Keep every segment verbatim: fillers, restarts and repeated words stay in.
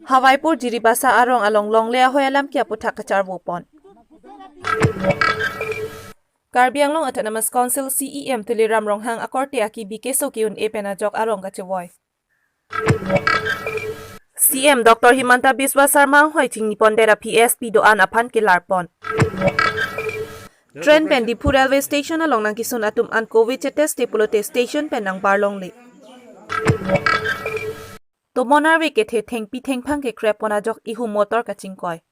Hawaipur Jiribasa arong along longle ahoi alam ke aputhak kacharvo pon. Karbi Anglong Autonomous Council C E M Tuliram Ronghang akorte akibi keso ke-un-e pen ajok arong kachevoi. C M Doctor Himanta Biswa Sarma anghoi chingni pondet aphi S P do-an aphan kelar pon. Train pen Diphu Railway Station along nangkesun atum an covid chetest te pulote station pen nangbar longle. Tomon arve kethe thengpi thengphang kekrep pon ajok ihum motor kachingkoi.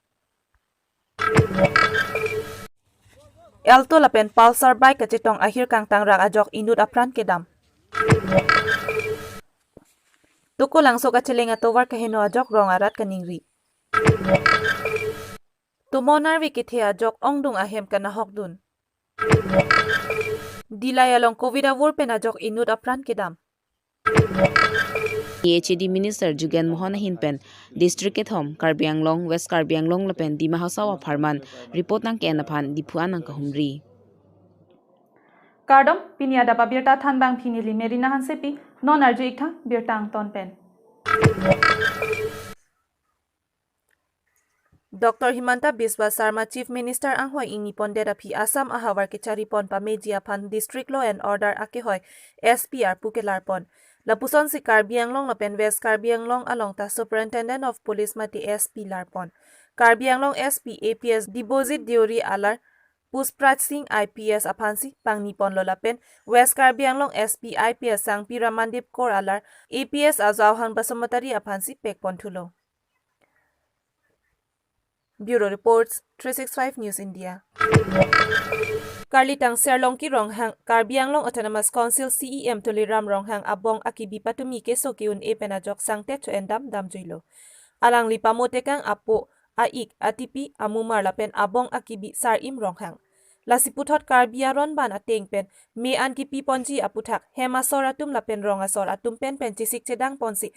Alto lapen Pulsar bike kachetong ahir kangtang rak ajok inut apran kedam. Tokolangso kacheleng atovar kaheno ajok rong arat kaningri. Tomon arve kethe ajok ongdung ahem kanahok dun. Dillai along covid avur pen ajok inut apran kedam. H A D Minister Jugen Mohan ahin pen district kethom Karbi Anglong, West Karbi Anglong lapen Dima Hasao apharman report nangke-en aphan Diphu an nangkahumri. Kardom, pini adap abirta thanbang pini neli Merina Hansepi, non arju-ik tha birta angton pen. Doctor Himanta Biswa Sarma Chief Minister anghoi ingni pondet aphi Assam ahavar kechari pon pameji aphan District Law and Order akehoi S P arpu kelar pon. Lapusonsi Karbi Anglong lapen West Karbi Anglong along ta Superintendent of Police mate S P lar pon. Karbi Anglong S P A P S Dibojit Deuri alar Pushpraj Singh I P S aphansi pangni ponlo lapen West Karbi Anglong S P I P S Sangpi Ramandeep Kaur alar A P S Ajoahan Basumatary aphansi pek pon thulo. Bureau Reports, three six five News India. Karlitang Serlongki Ronghang, Karbi Anglong Autonomous Council C E M Tuliram Ronghang abong akibi patumi keso ke-un-e pen ajok sangtet cho-en dam damjuilo. Alangli pamotekang apo, a-ik, atipi, amumar lapen abong akibi Sar-im Ronghang. Lasi puthot Karbi aron ban ateng pen me an kipi ponji aputhak hem asor atum lapen rong asor atum pen pen chesik chedang ponsi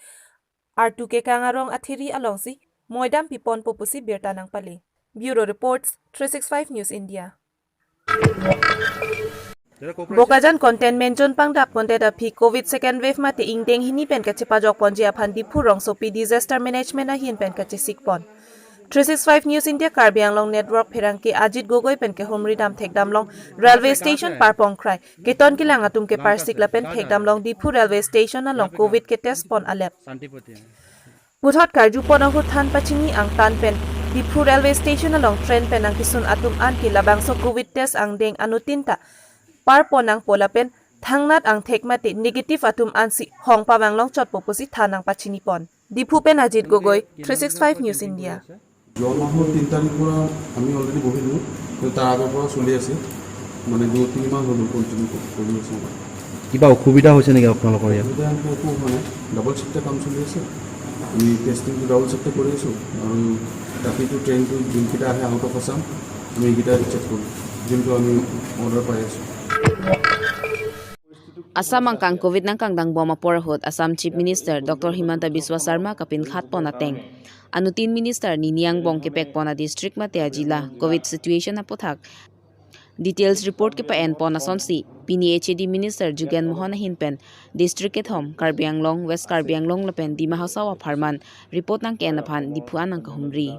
artu kekang arong athiri alongsi moidam pi ponpo pusi birta nangpale. Bureau Reports, three six five News India. Bokajan Containment Zone pangdak pondet aphi covid second wave mate ingdeng hini pen kachepajok ponji aphan Diphu rongsopi Disaster Management ahin pen kachesik pon. Three six five News India Karbi Anglong Network pherangke Ajit Gogoi pen kehumri dam thekdam long railway station parpongkrai keton kelang atum keparsik lapen thekdam long Diphu railway station along covid ketest pon alep. Puthot karju pon ahut than pachini angtan pen Diphu railway station along train pen nangkesun atum an ke labangso covid test angdeng anuttin ta parpon nangpo lapen thangnat angthek mate negative atum ansi hong pavang long chotpo pusi than nangpachini pon. Diphu pen Ajit Gogoi, three six five News India. যোৱা মাহৰ তিনি তাৰিখৰ পৰা আমি অলৰেডি বহিলোঁ, কিন্তু তাৰ আগৰ পৰা চলি আছে, মানে দুই তিনি মাহ হৈ গ'ল কণ্টিনিউ কৰি আছোঁ। কিবা অসুবিধা হৈছে নেকি আপোনালোকৰ ইয়াত? অসুবিধা এনেকুৱা একো হোৱা নাই, ডাবল শ্বিফ্টে কাম চলি আছে। আমি টেষ্টিংটো ডাবল শ্বিফ্টে কৰি আছোঁ আৰু ৰাতিটো ট্ৰেইনটো যোনকেইটা আহে আউট অফ আছাম, আমি এইকেইটা চেক কৰোঁ, যোনটো আমি অৰ্ডাৰ পাই আছোঁ। Assam angkang covid nangkangdang bom apor ahut Assam Chief Minister Doctor Himanta Biswa Sarma kapinkhat pon ateng anuttin minister nini angbong kepek pon adistrict mate ajila covid situation aputhak details report kepa-en pon asonsi pini H A D Minister Jugen Mohan ahin pen district kethom Karbi Anglong, West Karbi Anglong lapen Dima Hasao apharman report nangke-en aphan Diphu an nangkahumri.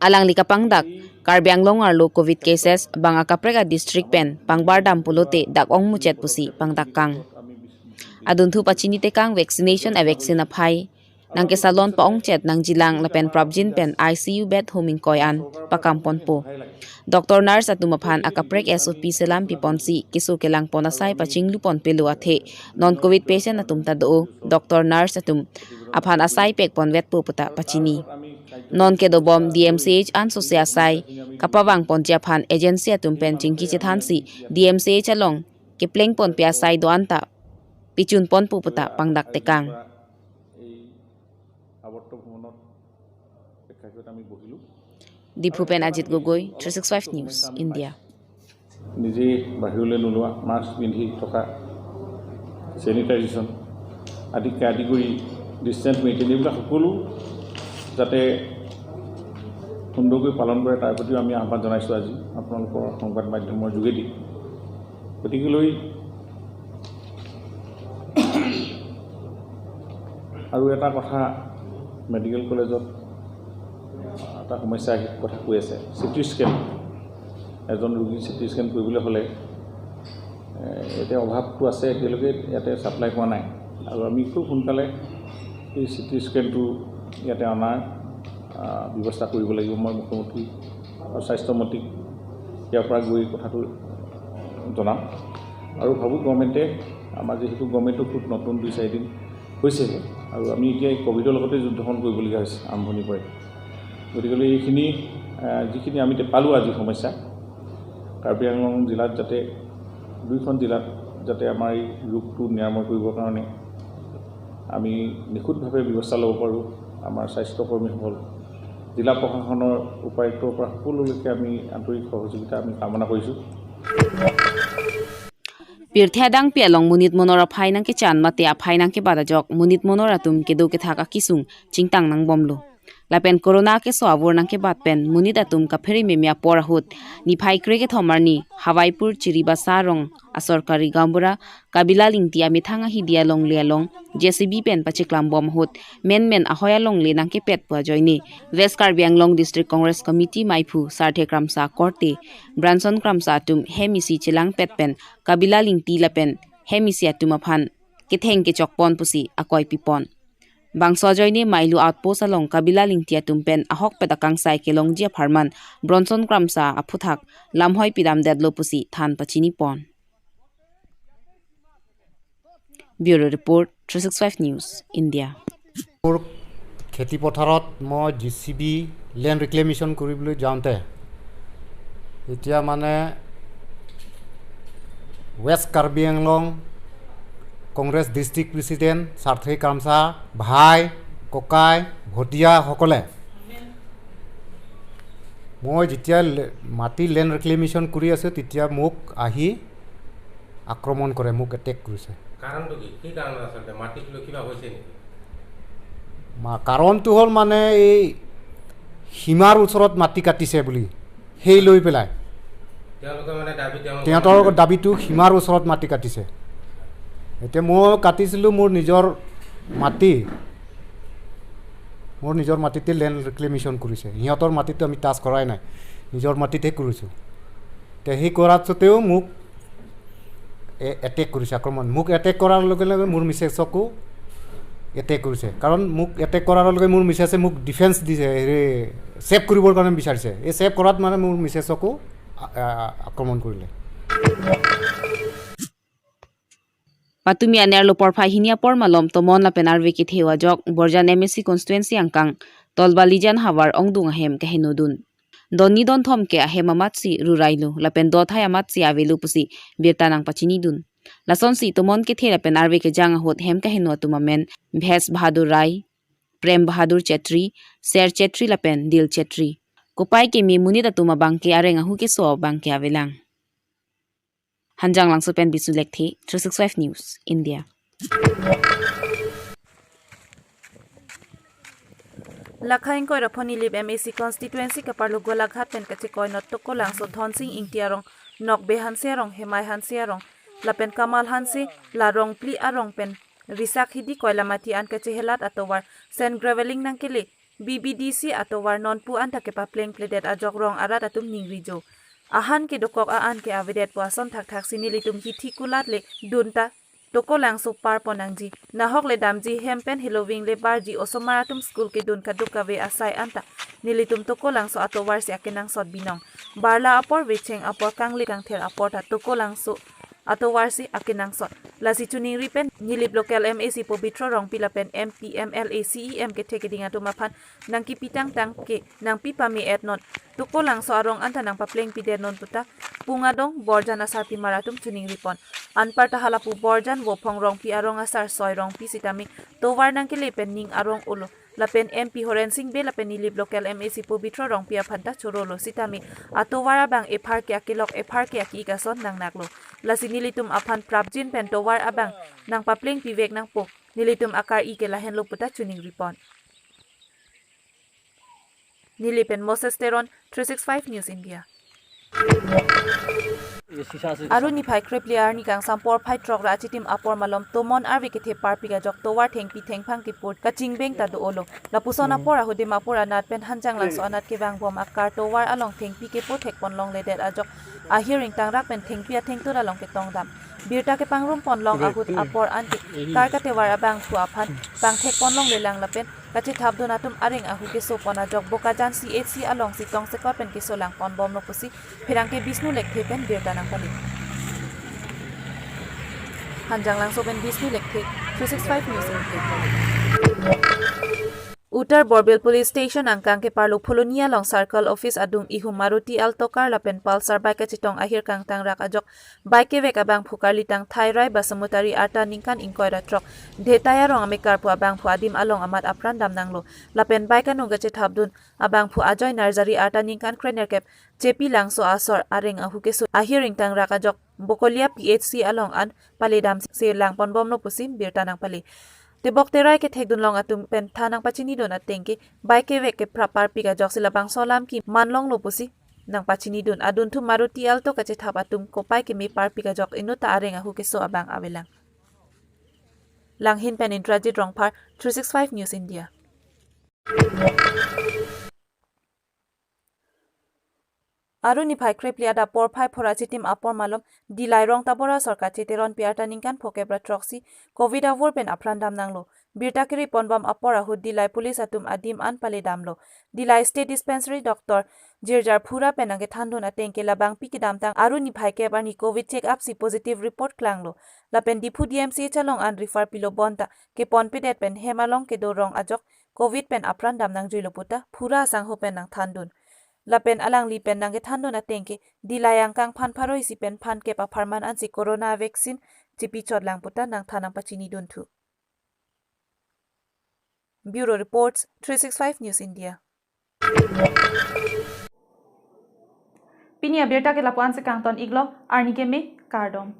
Alangli kapangdak Karbi Anglong arlo covid cases bang akaprek adistrict pen pangbar dam pulote dak ongmuchot pusi pangdakkang. Adunthu pachini tekang vaccination avaccine aphai nangkesalon pa-ongchot nangjilang lapen prapjin pen I C U bed home ingkoi an pakam ponpo. Doctor nurse atum aphan akaprek S O P selam piponsi keso kelang pon asai pachinglu pon pelo athe non covid patient atum ta do, doctor nurse atum aphan asai pek pon vetpo puta pachini. Non kedobom D M C H ansose asai kapavang ponji aphan agency atum pen chingki chethansi D M C H along kepleng ponpe asai do-an ta pichun ponpo puta pangdak tekang. এই আৱৰ্ত ভ্ৰমণত প্ৰেক্ষাগৃহত আমি বহিলোঁ। Diphu pen Ajit Gogoi, three six five News India. নিজে বাহিৰলৈ নোলোৱা, মাস্ক পিন্ধি থকা, চেনিটাইজেশ্যন আদিকে আদি কৰি ডিষ্টেঞ্চ মেইনটেইন, এইবিলাক সকলো যাতে সুন্দৰকৈ পালন কৰে, তাৰ প্ৰতিও আমি আহ্বান জনাইছোঁ আজি আপোনালোকৰ সংবাদ মাধ্যমৰ যোগেদি। গতিকেলৈ আৰু এটা কথা মেডিকেল কলেজত এটা সমস্যা আহি কথা কৈ আছে। চি টি স্কেন, এজন ৰোগী চি টি স্কেন কৰিবলৈ হ'লে, এ, এতিয়া অভাৱটো আছে, এতিয়ালৈকে ইয়াতে ছাপ্লাই হোৱা নাই। আৰু আমি খুব সোনকালে এই চি টি স্কেনটো ইয়াতে অনাৰ, আ, ব্যৱস্থা কৰিব লাগিব। মই মুখ্যমন্ত্ৰী আৰু স্বাস্থ্যমন্ত্ৰীক ইয়াৰ পৰা গৈ কথাটো জনাম। আৰু ভাবোঁ গভৰ্ণমেণ্টে, আমাৰ যিহেতু গভৰ্ণমেণ্টটো খুব নতুন, দুই চাৰিদিন হৈছেহে, আৰু আমি এতিয়া এই কভিডৰ লগতে যুদ্ধখন কৰিবলগীয়া হৈছে আৰম্ভণিৰ পৰাই। গতিকে এইখিনি, আহ, যিখিনি আমি এতিয়া পালোঁ আজি সমস্যা, কাৰ্বি আংলং জিলাত যাতে, দুইখন জিলাত যাতে আমাৰ এই ৰোগটো নিৰাময় কৰিবৰ কাৰণে আমি নিখুঁতভাৱে ব্যৱস্থা ল'ব পাৰোঁ, আমাৰ স্বাস্থ্যকৰ্মীসকল, জিলা প্ৰশাসনৰ উপায়ুক্তৰ পৰা সকলোলৈকে আমি আন্তৰিক সহযোগিতা আমি কামনা কৰিছোঁ। Pirthe adangpi along monit monor aphai nangkechan mate aphai nangkebat ajok monit monor atum kedo kethak akesung chingtang nangbomlo. Lapen corona keso avur nangkebat pen monit atum kaphere meme apor ahut niphai krekethom arni Hawaipur Chiribasa arong asorkari gaonbura Kabila Lingti amethang ahidi alongle along J C B pen pacheklam bom ahut menmen ahoi alongle nangkepet pu ajoine West Karbi Anglong District Congress Committee maiphu Sarthe Kramsa korte Branson Kramsa atum hem isi chelangpet pen Kabila Lingti lapen hem isi atum aphan ketheng kechokpon pusi akoi pipon. Bangso ajoine Mailu outpost along Kabila Lingti atum pen ahokpet akangsai kelongji apharman Branson Kramsa aphuthak lamhoi pidamdetlo pusi than pachinipon. Bureau Report, three six five News, India. মোৰ খেতি পথাৰত মই জি C B land ৰিক্লেমেশ্যন কৰিবলৈ যাওঁতে এতিয়া মানে ৱেষ্ট কাৰ্বি আংলং Congress district president Sarthe কামছা, ভাই, ককাই, ভতিজাসকলে মই যেতিয়া লে-, মাটি লেণ্ড ৰিক্লেমেশ্যন কৰি আছোঁ, তেতিয়া মোক আহি আক্ৰমণ কৰে, মোক এটেক কৰিছে। কাৰণটো কি? কি কাৰণ আচলতে? মাটিক লৈ কিবা হৈছে নেকি? মা-, কাৰণটো হ'ল মানে এই সীমাৰ ওচৰত মাটি কাটিছে বুলি, সেই লৈ পেলাই। তেওঁলোকে মানে দাবী, তেওঁলোকৰ সিহঁতৰ মাটি দাবীটো সীমাৰ ওচৰত মাটি কাটিছে। এতিয়া মই কাটিছিলোঁ মোৰ নিজৰ মাটি, মোৰ নিজৰ মাটিতে লেণ্ড ৰিক্লেমেশ্যন কৰিছে। সিহঁতৰ মাটিতো আমি টাচ কৰাই নাই, নিজৰ মাটিতহে কৰিছোঁ। তে সেই কৰাৰ স্বত্তেও মোক এ-, এটেক কৰিছে, আক্ৰমণ। মোক এটেক কৰাৰ লগে লগে মোৰ মিছেছকো এটেক কৰিছে। কাৰণ মোক এটেক কৰাৰ লগে মোৰ মিছেছে মোক ডিফেন্স দিছে, হেৰি, ছেভ কৰিবৰ কাৰণে বিচাৰিছে। এই ছেভ কৰাত মানে মোৰ মিছেছকো আ-, আ-, আক্ৰমণ কৰিলে। Patumi anerlo porphai hini apor malom tomon lapen arve kethe ajok Borjan M A C constituency angkang Tolbalijan havar ongdung ahem kehenodun. Donni donthom ke ahem amatsi rurailo lapen dothai amatsi avelo pusi birta nangpachinidun. Lasonsi tomon kethe lapen arve kejang ahut hem keheno atum amen Bhesh Bahadur Rai, Prem Bahadur Chetri, Ser Chetri lapen Dil Chetri. Kopai keme monit atum abangke areng ahu keso abangke avelang. Hanjanglangso pen Bisu Lekthe, three six five News, India. Lakha ingkoi ra pho Nilip M A C constituency kaparlo Golaghat pen kachekoi not Tokolangso Dhonsing Ingti arong, Nokbe Hanse arong, Hemai Hanse arong, lapen Kamal Hanse, la Rongpli arong pen risak hidi koilamati an kachehelat atovar sand graveling nangkele B B D C atovar nonpu anta kepaplengpledet ajok rong arat atum ningrijo. Ahan kedokok a-an ke avedet pu ason thakthaksi nelitum hithi kulat le dunta Tokolangso parpon nangji. Nahok le damji hem pen heloving le barji, osomar atum school kedun kaduk kave asai anta nelitum Tokolangso atovarsi akenangsot binong. Barla apor, vecheng apor, kangli kangther apor ta Tokolangso atovarsi akenangsot. Lasi choningri pen Nilip local M A C Pobitro Rongpi lapen M P, M L A, C E M kethe keding atum aphan nangkipitangtang ke nangpipame-et non. Tokolangso arong anta nangpaplengpidet non puta Pungadong Borjan asarpimar atum choningripon. Anparta halapu Borjan Vophong Rongpi arong asar Soi Rongpi sitame tovar nangkele pen ning arong olo. Lapen M P Horensing Bey lapen Nilip local M A C Pobitro Rongpi aphan ta chorolo sitame atovar abang epharke akelok epharke aki-ik ason nangnaklo. Lasi nelitum aphan prapjin pen tovar abang nangpaplengpivek nangpo, nelitum akar-i ke lahenlo puta choningripon. Nilip pen Moses Teron, three six five News India. Aru niphai krephli arni kangsam porphai throk ra achitim apor malom tomon arve kethe parpik ajok tovar thengpi thengphang kepur kachingbeng ta do-olo. Lapuson apor ahu Dimapur anat pen Hanjanglangso anat kevangbom akar tovar along thengpi kepo thekpon longledet ajok ahir ingtangrak pen thengpi athengtur along ketongdam. Birta kepangrum pon long ahut apor anke kar katevar abangphu aphan pangthekpon longlelang lapen kachethapdun atum areng ahu kesopon ajok Bokajan C H C alongsi tongsekot pen kesolang ponbomlo pusi pherangke Bishnu Lekthe pen birta nangpali. Hanjanglangso pen Bishnu Lekthe, three six five News India. Uttar Borbil Police Station angkang keparlo Phuloni along Circle Office adung ihum Maruti Alto car lapen Pulsar bike kachetong ahir kangtangrak ajok bike kevek abangphu karlitang Thairai Basamutari arta ningkan ingkoi ra throk Dhetai arong amekar pu abangphu adim along amat apran damnanglo. Lapen bike anung kachethapdun abangphu Ajoy Narzari arta ningkan krenerkep Chepi Langso asor areng ahu keso ahir ingtangrak ajok Bokolia P H C along an paledam selang ponbomlo pusi birta nangpali. Tebok terai kethekdun long atum pen than nangpachinidun ateng ke bike kevek keprap parpik ajok si labangso alam ke manlonglo pusi nangpachinidun. Adunthu Maruti Alto kachethap atum kopai keme parpik ajok inut ta areng ahu keso abang avelang. Langhin pen Indrajit Rongphar, three six five News India. Aru niphai krephli adap porphai phra achitim apor malom Dillai Rongtabor asor kacheteronpi arta ningkan phokep ra throksi Covid avur pen apran damnanglo. Birta kiri ponbom apor ahut Dillai police atum adim an paledamlo. Dillai State Dispensary Doctor Jirjar Phura pen nangkethandun ateng ke labangpi kedamtang aru niphai kep arni Covid check up si positive report klanglo. Lapen Diphu D M C H along an refer pilo bonta keponpedet pen hem along kedo rong ajok Covid pen apran damnangjuilo puta Phura asangho pen nangthandun. Lapen alangli pen nangkethandun ateng ke Dillai angkang phan pharo isi pen phan kep apharman ansi corona vaccine chipichotlang puta nangthan nangpachinidun thu. Bureau Reports, three six five News India. Pini abirta ke lapu-an si kangton iklo, arni keme, kardom.